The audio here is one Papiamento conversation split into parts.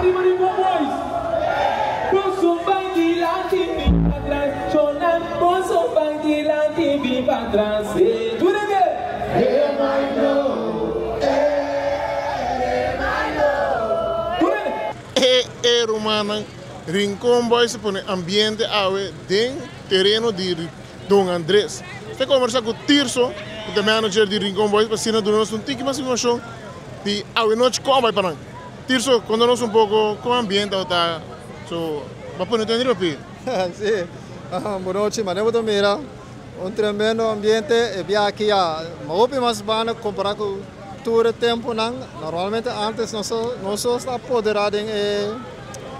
Ariba Rincon Boys! Boso bai dilanti bin patras, Shonan, boso bai dilanti bin patras, eh, tur hende! Tur hende! E e rumannan Rincon Boys a pone ambiente awe den tereno di Don Andres. Ta kombersá ku Tirso, ku ta manager di Rincon Boys, pa asina duna nos un tiki mas informashon di awe nochi kon a bai pa nan. Tirso, konta nos un poko kon ambiente awe ta, so bo a pone tur hende riba pie. Si, bon nochi, manera bo ta mira un tremendo ambiente, e bia aki ya hopi mas banda kompara ku tur e tempunan. Normalmente antes nos nos ta apodera den e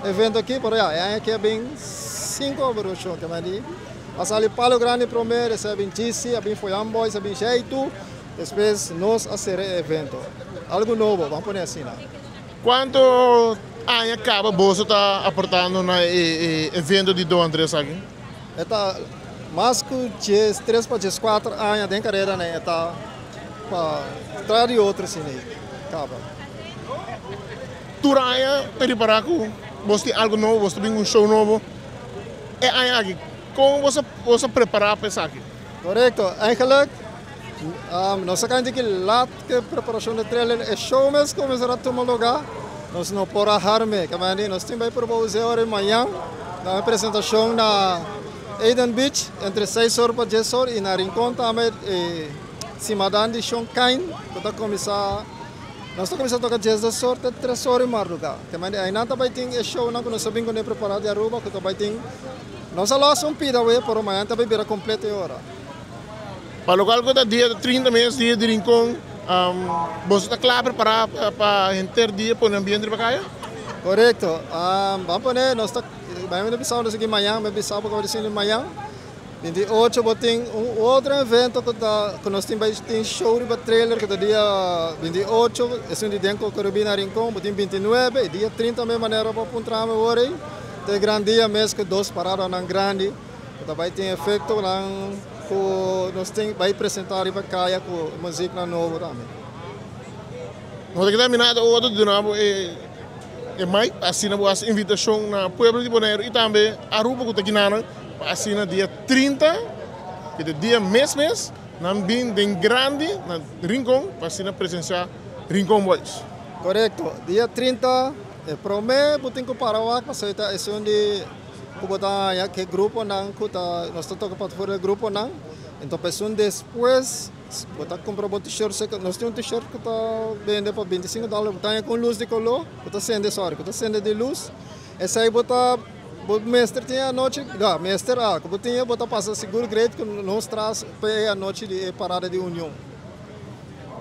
evento aki, pero ya e aña aki a bin sin kolaborashon, ke mandi a sali Palo Grandi prome, despues a bin GC, a bin Foyan Boys, a bin Shaitu, despues nos a sera e evento. Algu nobo, ban pone asina. Kuantu aña kaba boso ta aportando na e evento di Don Andres aki? E ta mas ku 13 pa 14 aña den karera nan e ta pa tra di otro asina ei kaba. Tur aña ta ripará ku boso tin algu nobo, boso ta bin ku un show nobo. E aña aki, kon boso boso a prepará pa esaki? Korekto, eigenlijk nos a kende ki lat ku e preparashon di trailer, e show mes kuminsá a tuma lugá, nos no por a harm'é. Kemandi nos tin bai proba us'é ora di mañan na e presentashon na Eden Beach entre seis or pa dies or i na Rincon tambe e simadan di Shon Kain ku ta kuminsá. Nos ta kuminsá toka 12 or te 3 or di mardugá. Te mende einan ta bai tin e shownan ku nos a bin kuné prepará di Aruba ku ta bai tin. Nos a lòs un pida awe pero mañana ta bai bira kompleto e ora. Pa lokual ku ta dia 30 mes dia di Rincon, boso ta kla prepará pa henter dia pone ambiente riba kaya? Korekto. Ban pone nos ta bai mende bisa nos aki mañan, mi bisa bo kaba di sindi mañan. 28 bo tin un otro evento ku ta ku nos tin bai tin show riba trailer ku ta dia 28 esun di den Kokorobí na Rincon bo tin 29 i dia 30 mes manera bo a puntra mi awor ei ta e gran dia mes ku dos paradanan grandi ku ta bai tin efektonan ku nos tin bai presenta riba kaya ku muziknan nobo tambe. No ta keda mi nada otro di duna bo e e mic pa asina bo hasi invitashon na pueblo di Boneiru i tambe Aruba ku ta kinanan. Pa asina dia 30, ku ta dia mes mes, nan bin den grandi na Rincon pa asina presensiá Rincon Boys. Korekto, dia 30 e promé bo tin ku para wak pasobra ta esun di ku bo ta haña ku e gruponan ku ta nos ta toka pa for e gruponan, enton pa esun despues bo ta kumpra bo t-shirt seka nos tin un t-shirt ku ta bende pa 25 dòler bo ta haña ku un lus di koló ku ta sende sòri ku ta sende di lus esei bo ta. Bo mester tin e anochi? Ya, mester a. Ku bo tin e bo ta pasa sigur great ku nos tras pa e anochi di e parada di Union.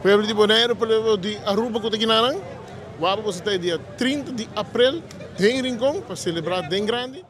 Pueblo di Boneiru, pueblo di Aruba ku ta kinanan, wak boso ta e dia 30 di aprel den Rincon pa selebrá den grandi.